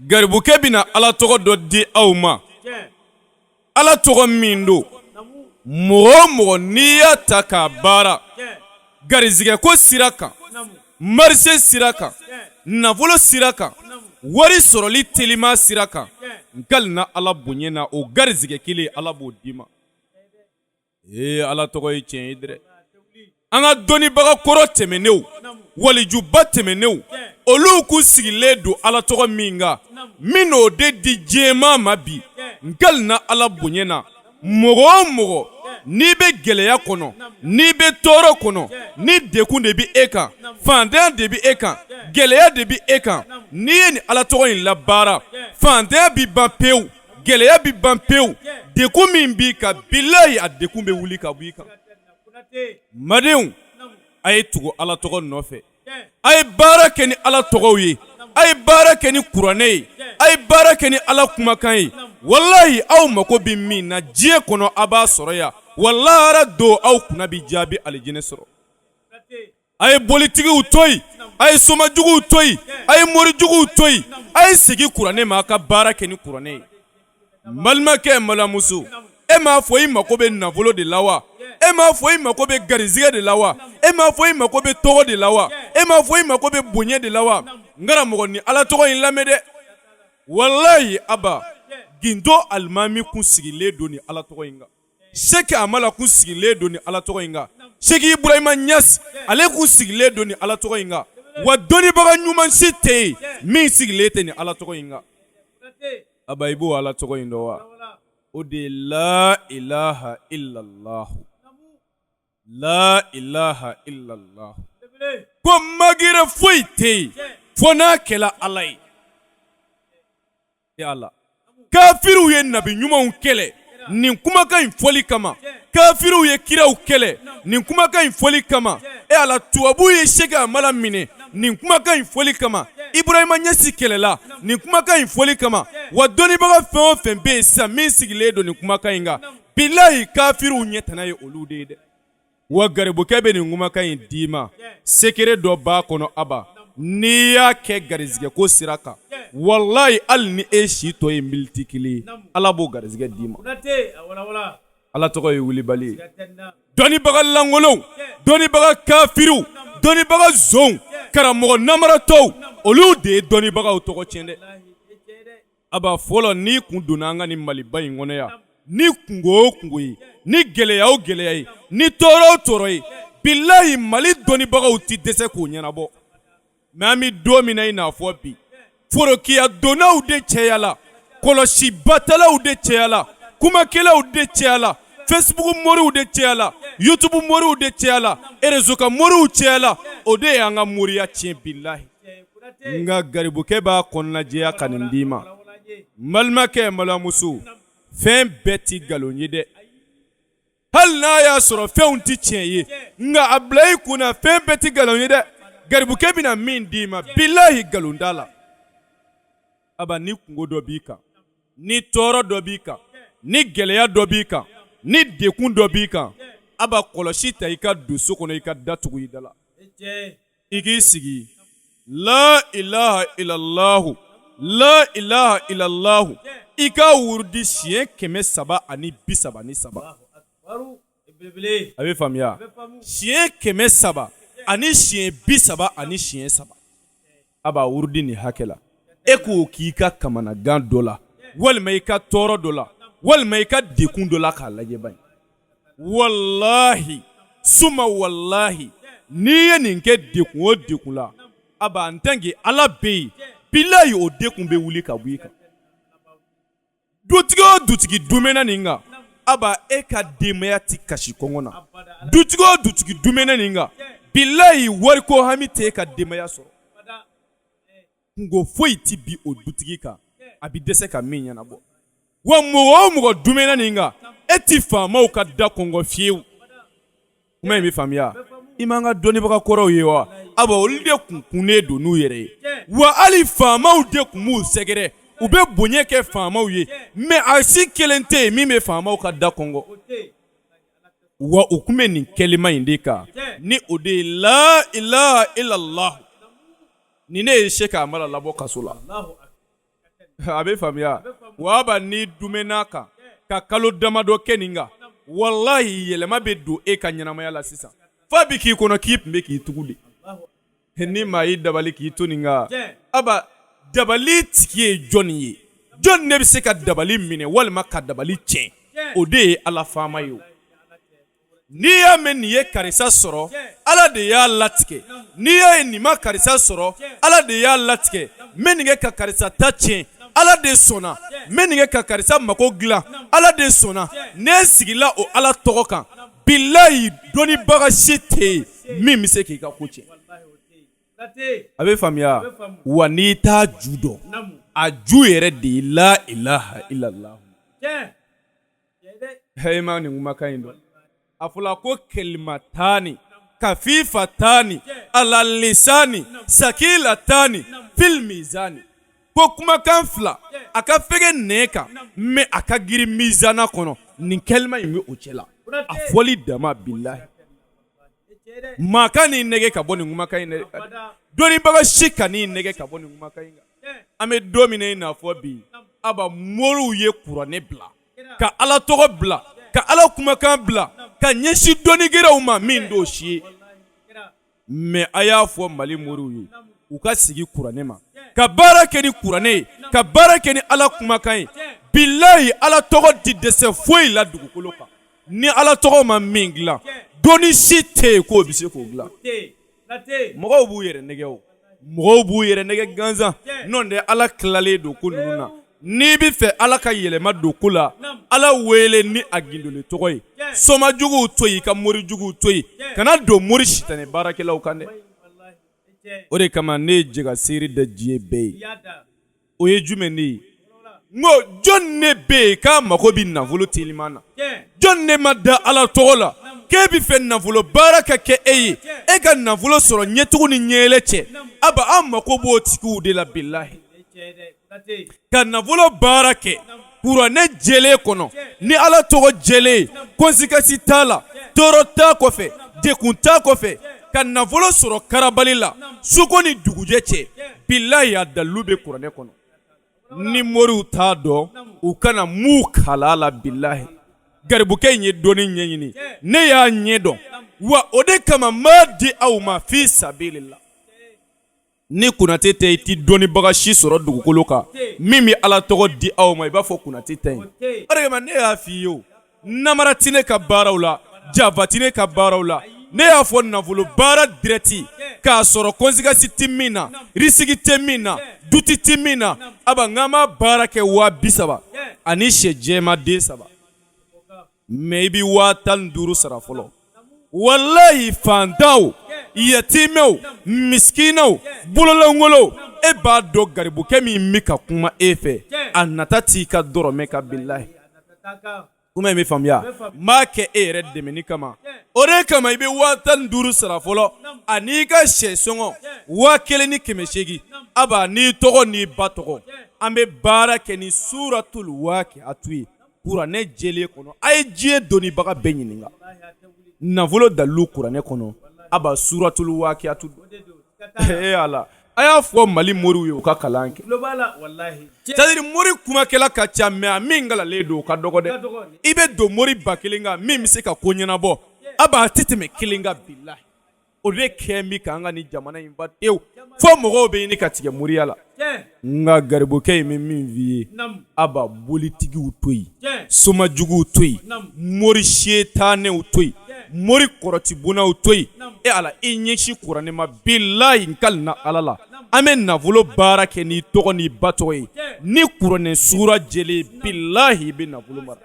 Garibukɛ bɛna Ala tɔgɔ dɔ di aw ma Ala tɔgɔ min don mɔgɔ o mɔgɔ n'i y'a ta k'a baara garizigɛ ko sira kan marché sira kan nafolo sira kan wari sɔrɔli telima sira kan n kalina Ala bonya na o garizigɛ kelen Ala b'o d'i ma. Ee Ala tɔgɔ ye tiɲɛ ye dɛ an ka dɔnnibaga kɔrɔ tɛmɛnenw walijuba tɛmɛnenw olu kun sigilen don Ala tɔgɔ min kan min n'o de di diɲɛmaa ma bi n kalina Ala bonya na mɔgɔ o mɔgɔ n'i bɛ gɛlɛya kɔnɔ n'i bɛ tɔɔrɔ kɔnɔ ni degun de bɛ e kan faantanya de bɛ e kan gɛlɛya de bɛ e kan n'i ye nin Ala tɔgɔ in labaara faantanya bɛ ban pewu gɛlɛya bɛ ban pewu degun min b'i kan bilayi a degun bɛ wuli ka bɔ i kan madenw a ye tugu ala tɔgɔ nɔfɛ a ye baara kɛ ni ala tɔgɔw ye a ye baara kɛ ni kuranɛ ye a ye baara kɛ ni ala kumakan ye walayi aw mako bɛ min na diɲɛ kɔnɔ a b'a sɔrɔ yan wa lahara don aw kunna bɛ jaabi alijinɛ sɔrɔ A ye bolitigiw to yen a ye somajuguw to yen a ye morijuguw to yen a ye segin kuranɛ ma a ka baara kɛ ni kuranɛ ye balimakɛ balimamuso e m'a fɔ i mako bɛ nafolo de la wa e m'a fɔ i mako bɛ garizigɛ de la wa e m'a fɔ i mako bɛ tɔgɔ de la wa e m'a fɔ i mako bɛ bonya de la wa n karamɔgɔ ni ala tɔgɔ in lamɛn dɛ walayi aba gindo alimami kun sigilen don ni ala tɔgɔ in kan Seki Amala kun sigilen don ni Ala tɔgɔ in kan Seki Iburahima Ɲasi ale kun sigilen don ni Ala tɔgɔ in kan wa dɔnnibaga ɲuman si tɛ yen min sigilen tɛ ni Ala tɔgɔ in kan aba i b'o Ala tɔgɔ in dɔn wa o de ye la ilaha illallahu la ilaha illallahu ko magɛrɛ foyi tɛ yen fo n'a kɛla Ala ye Ala kafiriw ye nabi ɲumanw kɛlɛ nin kumakan in fɔli kama kafiriw ye kiraw kɛlɛ nin kumakan in fɔli kama e ala tubabu ye Seki Amala minɛ nin kumakan in fɔli kama Iburahima Ɲasi kɛlɛla nin kumakan in fɔli kama wa dɔnnibaga fɛn o fɛn bɛ yen sisan min sigilen don nin kumakan in kan bilayi kafiriw ɲɛ tana ye olu de ye dɛ Wa garibukɛ bɛ nin kumakan in d'i ma secret dɔ b'a kɔnɔ aba n'i y'a kɛ garizigɛ ko sira kan walayi hali ni e si tɔ ye miniti kelen ye ala b'o garizigɛ d'i ma ala tɔgɔ ye wulibali ye dɔnnibaga lankolonw dɔnnibaga kafiriw dɔnnibaga zonw karamɔgɔ namaratɔw olu de ye dɔnnibagaw tɔgɔ tiɲɛ dɛ Aba fɔlɔ n'i kun donna an ka nin Maliba in kɔnɔ yan ni kunko o kunko ye ni gɛlɛya o gɛlɛya ye ni tɔɔrɔ o tɔɔrɔ ye bilayi Mali dɔnnibagaw tɛ dɛsɛ k'o ɲɛnabɔ mais an bɛ don min na i n'a fɔ bi forokiya donnaw de cayala kɔlɔsibatalaw de cayala kumakɛlaw de cayala Facebook moriw de cayala YouTube moriw de cayala réseau kan moriw cayala o de y'an ka moriya tiɲɛ bilayi nka garibukɛ b'a kɔnɔnajɛya ka nin d'i ma n balimakɛ n balimamuso fɛn bɛɛ tɛ nkalon ye dɛ hali n'a y'a sɔrɔ fɛnw tɛ tiɲɛ ye nka a bila i kun na fɛn bɛɛ tɛ nkalon ye dɛ garibukɛ bɛna min d'i ma bilahi nkalon t'a la aba ni kunko dɔ b'i kan ni tɔɔrɔ dɔ b'i kan ni gɛlɛya dɔ b'i kan ni degun dɔ b'i kan aba kɔlɔsi ta i ka don so kɔnɔ i ka da tugu i da la i k'i sigi la ilaha illallahu la ilaha illallahu i k'a wurudi siɲɛ 333 a bɛ faamuya siɲɛ 300 ani siɲɛ bi saba ani siɲɛ saba a b'a wurudi nin hakɛ la e k'o k'i ka kamanagan dɔ la walima i ka tɔɔrɔ dɔ la walima i ka degun dɔ la k'a lajɛ bani walahi suma walahi n'i ye nin kɛ degun o degun la aba en tant que ala bɛ yen bilayi o degun bɛ wuli ka bɔ i kan dutigi o dutigi dumɛna nin kan aba e ka denbaya tɛ kasi kɔngɔ na dutigi o dutigi dumɛna nin kan bilayi wariko hami tɛ e ka denbaya sɔrɔ kunko foyi tɛ bin o dutigi kan a bɛ dɛsɛ ka min ɲɛnabɔ wa mɔgɔ o mɔgɔ dumɛna nin kan e tɛ faamaw ka da kɔngɔ fiyewu kuma in bɛ faamuya i m'an ka dɔnnibaga kɔrɔw ye wa aba olu de kun kunnen don n'u yɛrɛ ye wa hali faamaw de kun b'u sɛgɛrɛ u bɛ bonya kɛ faamaw ye mais a si kelen tɛ yen min bɛ faamaw ka da kɔngɔ wa u kun bɛ nin kɛlima in de kan ni o de ye la ilaha illallah. Ni ne ye Sɛki Amala labɔ kaso la, a bɛ faamuya wa? Aba, n'i dumɛn'a kan ka kalo damadɔ kɛ nin kan, walahi, yɛlɛma bɛ don e ka ɲɛnamaya la sisan, f'a bɛ k'i kɔnɔ k'i tun bɛ k'i tugu de. Ni maa y'i dabali k'i to nin kan, aba, dabali tigi ye jɔnni ye? Jɔn de bɛ se ka dabali minɛ walima ka dabali tiɲɛ? O de ye Ala faama ye. N'i y'a mɛn nin ye karisa sɔrɔ, Ala de y'a latigɛ. N'i y'a ye nin ma karisa sɔrɔ, Ala de y'a latigɛ. N bɛ nin kɛ ka karisa ta tiɲɛ, Ala de sɔnna. N bɛ nin kɛ ka karisa mako dilan, Ala de sɔnna. Ne sigila o Ala tɔgɔ kan, bilayi, dɔnnibaga si tɛ yen min bɛ se k'i ka ko tiɲɛ. A bɛ faamuya wa? N'i t'a ju dɔn, a ju yɛrɛ de ye la ilaha illallah. E ma nin kumakan in dɔn? A fɔla ko kalimatani kafifatani ala lisani sakilatani fil mizani, ko kumakan fila, a ka fɛgɛn nɛn kan, mais a ka girin mizana kɔnɔ. Nin kalima in bɛ o cɛ la, a fɔli dama, bilahi, maa kan'i nɛgɛn ka bɔ nin kumakan in dɛ. Dɔnnibaga si kan'i nɛgɛn ka bɔ nin kumakan in kan. An bɛ don min na i n'a fɔ bi, aba, moriw ye kuranɛ bila, ka Ala tɔgɔ bila, ka Ala kumakan bila, ka ɲɛsin dɔnnikɛlaw ma min t'o si ye. Mais a y'a fɔ Mali moriw ye, u ka sigi kuranɛ ma, ka baara kɛ ni kuranɛ ye, ka baara kɛ ni Ala kumakan ye. Bilayi, Ala tɔgɔ tɛ dɛsɛ foyi la dugukolo kan. Ni Ala tɔgɔ ma min dilan, dɔnni si tɛ yen k'o bɛ se k'o dilan. Mɔgɔw b'u yɛrɛ nɛgɛn o, mɔgɔw b'u yɛrɛ nɛgɛn gansan. N'o tɛ, Ala tilalen don ko ninnu na. N'i bɛ fɛ Ala ka yɛlɛma don ko la, Ala wele ni a gindole tɔgɔ ye. Somajuguw to yen, i ka morijuguw to yen, kana don mori sitanɛ baarakɛlaw kan dɛ. O de kama ne ye jɛkaseere da diɲɛ bɛɛ ye. O ye jumɛn de ye? N ko jɔn ne bɛ yen k'a mago bɛ nafolo teliman na? Jɔn ne ma da Ala tɔgɔ la k'e bɛ fɛ nafolo baara ka kɛ e ye, e ka nafolo sɔrɔ ɲɛtugu ni ɲɛyɛlɛ cɛ? Aba, an mako b'o tigiw de la, bilahi, ka nafolo baara kɛ kuranɛ jɛlen kɔnɔ ni Ala tɔgɔ jɛlen ye, conséquence t'a la, tɔɔrɔ t'a kɔfɛ, dekun t'a kɔfɛ, ka nafolo sɔrɔ karabali la suko ni dugujɛ cɛ. Bilahi, a dalilu bɛ kuranɛ kɔnɔ. Ni moriw t'a dɔn, u kana m'u kala la. Bilahi, garibukɛ in ye dɔnni ɲɛɲini, ne y'a ɲɛ dɔn wa, o de kama n b'a di aw ma fi sabilillah. Ni Konate tɛ, i tɛ dɔnnibaga si sɔrɔ dugukolo kan min bɛ Ala tɔgɔ di aw ma i b'a fɔ Konate ta in. O de kama ne y'a f'i ye o, namara tɛ ne ka baaraw la, janfa tɛ ne ka baaraw la. Ne y'a fɔ, nafolo baara direct k'a sɔrɔ conséquence tɛ min na, risque tɛ min na, doute tɛ min na, aba, n k'an b'a baara kɛ 30 000 ani sɛ jɛman den saba, mais i bɛ 15 000 sara fɔlɔ. Walayi, fantanw, yatimɛw, misikinaw, bololankolonw, e b'a dɔn garibukɛ min bɛ ka kuma e fɛ, a nata t'i ka dɔrɔmɛ kan. Bilahi, kuma in bɛ faamuya. N b'a kɛ e yɛrɛ dɛmɛni kama. O de kama i bɛ 15 000 sara fɔlɔ, ani i ka sɛ sɔngɔ 1800. Aba, n'i tɔgɔ n'i ba tɔgɔ, an bɛ baara kɛ ni suratul waqiatu ye kuranɛ jɛlen kɔnɔ. A ye diɲɛ dɔnnibaga bɛɛ ɲininka nafolo dalilu kuranɛ kɔnɔ. Aba, suratul waqiatu. E Ala, a y'a fɔ Mali moriw ye, u ka kalan kɛ. C'est-à-dire, mori kumakɛla ka ca, mais a min kalanlen don, o ka dɔgɔ dɛ. I bɛ don mori 1000 kan, min bɛ se ka ko ɲɛnabɔ, aba, a tɛ tɛmɛ kelen kan. Bilahi, o de kɛ bɛ k'an ka nin jamana in ba tewu, fo mɔgɔw bɛ ɲini ka tigɛ moriya la. Nka garibukɛ in bɛ min f'i ye, aba, bolitigiw to yen, somajuguw to yen, mori setanɛw to yen, mori kɔrɔtibonnaw to yen. E Ala, i ɲɛsin kuranɛ ma. Bilahi, n kalina Ala la, an bɛ nafolo baara kɛ n'i tɔgɔ n'i ba tɔgɔ ye ni kuranɛ sura jɛlen. Bilahi, i bɛ nafolo mara.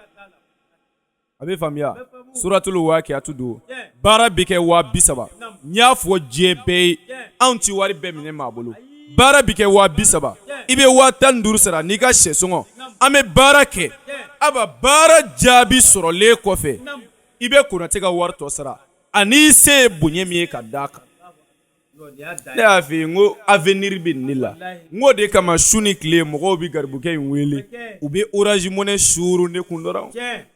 A bɛ faamuya? Suratul waqiatu don, baara bɛ kɛ 30 000. N y'a fɔ diɲɛ bɛɛ ye, anw tɛ wari bɛɛ minɛ maa bolo. Baara bɛ kɛ 30 000, i bɛ 15 000 sara n'i ka sɛ sɔngɔ. An bɛ baara kɛ, aba, baara jaabi sɔrɔlen kɔfɛ, i bɛ Konate ka wari tɔ sara, ani i se ye bonya min ye ka d'a kan. Ne y'a f'i ye, n ko avenir bɛ nin de la. N k'o de kama su ni tile mɔgɔw bɛ garibukɛ in wele, u bɛ Orange Money suuru ne kun dɔrɔn.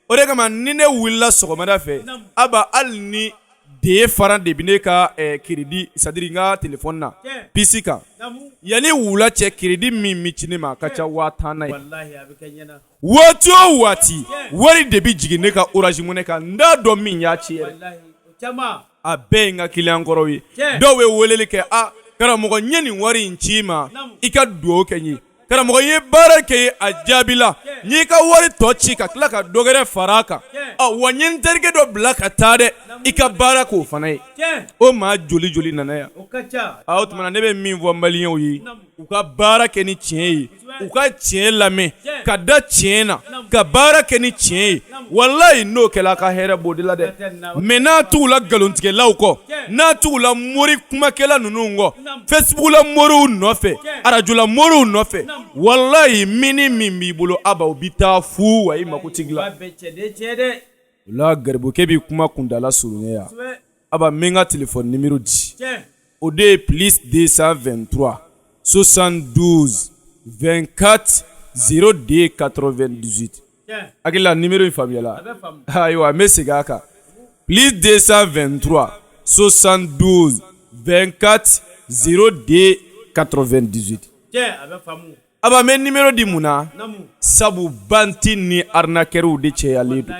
O de kama ni ne wulila sɔgɔmada fɛ, aba, hali ni deux francs de bɛ ne ka crédit c'est-à-dire n ka téléphone na puce kan yanni wula cɛ crédit min bɛ ci ne ma a ka ca 10 000 na ye. Waati o waati wari de bɛ jigin ne ka Orange Money kan, n t'a dɔn min y'a ci yɛrɛ. A bɛɛ ye n ka client kɔrɔw ye. Dɔw bɛ weleli kɛ: a karamɔgɔ, n ye nin wari in ci i ma, i ka dugawu kɛ n ye. Karamɔgɔ, i ye baara kɛ, a jaabila, n y'i ka wari tɔ ci ka tila ka dɔ wɛrɛ fara a kan. Wa n ye n terikɛ dɔ bila ka taa dɛ, i ka baara k'o fana ye. O maa joli joli nana yan? O tuma ne bɛ min fɔ maliyɛnw ye, u ka baara kɛ ni tiɲɛ ye, u ka tiɲɛ lamɛn, ka da tiɲɛ na, ka baara kɛ ni tiɲɛ ye. Walayi, n'o kɛla, a ka hɛrɛ b'o de la dɛ. Mais n'a tugula nkalontigɛlaw kɔ, n'a tugula mori kumakɛla ninnu kɔ, Facebook la moriw nɔfɛ, arajo la moriw nɔfɛ, walayi, mini min b'i bolo, aba, o bɛ taa fu wa i mako tɛ dilan. O la, garibukɛ bɛ kuma kundala surunya yan. Aba, n bɛ n ka téléphone numéro di, o de ye plus 223 72 24 02 98. Hakili la numéro in faamuyala. Ayiwa, n bɛ segin a kan: plus 223 72 24 02 98. Aba, n bɛ numéro di mun na? Sabu bandit ni arnaqueur de cɛyalen don.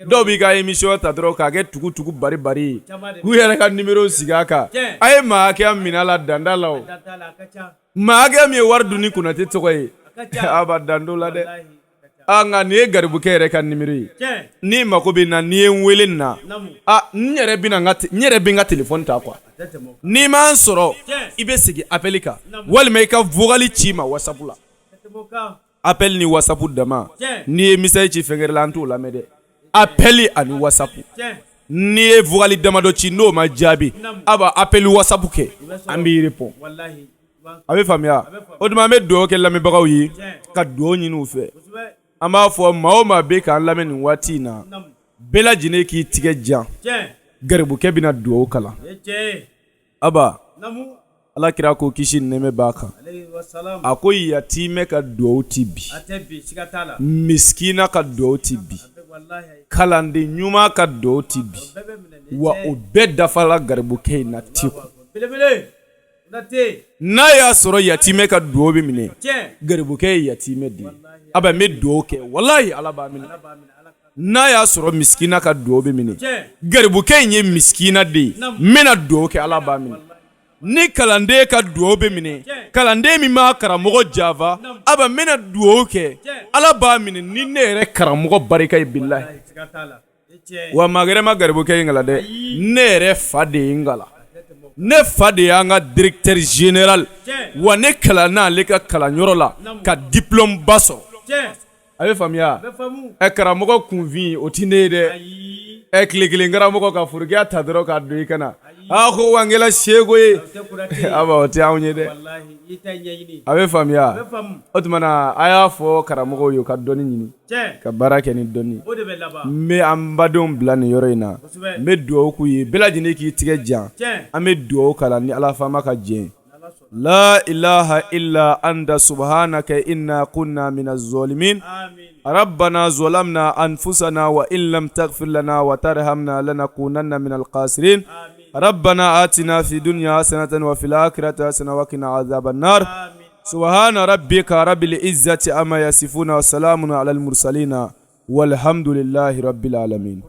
Dɔw b'i ka émission ta dɔrɔn k'a kɛ tugu tugu bari bari ye, k'u yɛrɛ ka numéro sigi a kan. A ye maa hakɛya minɛ a la danda la, o maa hakɛya min ye wari dun ni Konate tɔgɔ ye, aba, dan t'o la dɛ. A nka nin ye garibukɛ yɛrɛ ka numéro ye. N'i mako bɛ n na, n'i ye n wele nin na, a n yɛrɛ bɛna n ka n yɛrɛ bɛ n ka téléphone ta quoi. N'i m'an sɔrɔ, i bɛ segin appel kan walima i ka vocal ci n ma WhatsApp la. Appel ni WhatsApp dama. N'i ye message ci fɛn wɛrɛ la, an t'o lamɛn dɛ. Appel ani WhatsApp. N'i ye vocal damadɔ ci, n'o ma jaabi, a b'a appel WhatsApp kɛ, an b'i répond. A bɛ faamuya. O tuma, an bɛ dugawu kɛ lamɛnbagaw ye, ka dugawu ɲini u fɛ. An b'a fɔ maa o maa bɛ k'an lamɛn nin waati in na, bɛɛ lajɛlen k'i tigɛ jan, garibukɛ bɛna dugawu kalan. Aba, Ala kira ko, kisi ni nɛɛmɛ b'a kan, a ko yatimɛ ka dugawu ti bi, misikina ka dugawu ti bi, kalanden ɲuman ka dugawu ti bi. Wa o bɛɛ dafala garibukɛ in na tewu. N'a y'a sɔrɔ yatimɛ ka dugawu bɛ minɛ, garibukɛ ye yatimɛ de ye. Aba, n bɛ dugawu kɛ, walahi, Ala b'a minɛ. N'a y'a sɔrɔ misikina ka dugawu bɛ minɛ, garibukɛ in ye misikina de ye, n bɛna dugawu kɛ, Ala b'a minɛ. Ni kalanden ka dugawu bɛ minɛ, kalanden min b'a karamɔgɔ janfa, aba, n bɛna dugawu kɛ, Ala b'a minɛ ni ne yɛrɛ karamɔgɔ barika ye, bilahi. Wa maa wɛrɛ ma garibukɛ in kalan dɛ, ne yɛrɛ fa de ye n kalan. Ne fa de y'an ka directeur général. Wa ne kalanna ale ka kalanyɔrɔ la ka diplôme ba sɔrɔ. A bɛ faamuya. Ɛ, karamɔgɔ kunfin, o tɛ ne ye dɛ. Ɛ, tile kelen karamɔgɔ ka forokiya ta dɔrɔn k'a don i kana a ko wangela seko ye, aba, o tɛ anw ye dɛ. A bɛ faamuya. O tuma na, a y'a fɔ karamɔgɔw ye u ka dɔnni ɲini, ka baara kɛ ni dɔnni. N bɛ an badenw bila nin yɔrɔ in na. N bɛ dugawu k'u ye, bɛɛ lajɛlen k'i tigɛ jan, an bɛ dugawu kalan ni Ala faama ka jɛn. لا إله إلا أنت سبحانك إنا كنا من الظالمين. ربنا ظلمنا أنفسنا وإن لم تغفر لنا وترحمنا لنكونن من الخاسرين. ربنا آتنا في الدنيا حسنة وفي الآخرة حسنة وقنا عذاب النار. سبحان ربك رب العزة عما يصفون وسلام على المرسلين والحمد لله رب العالمين.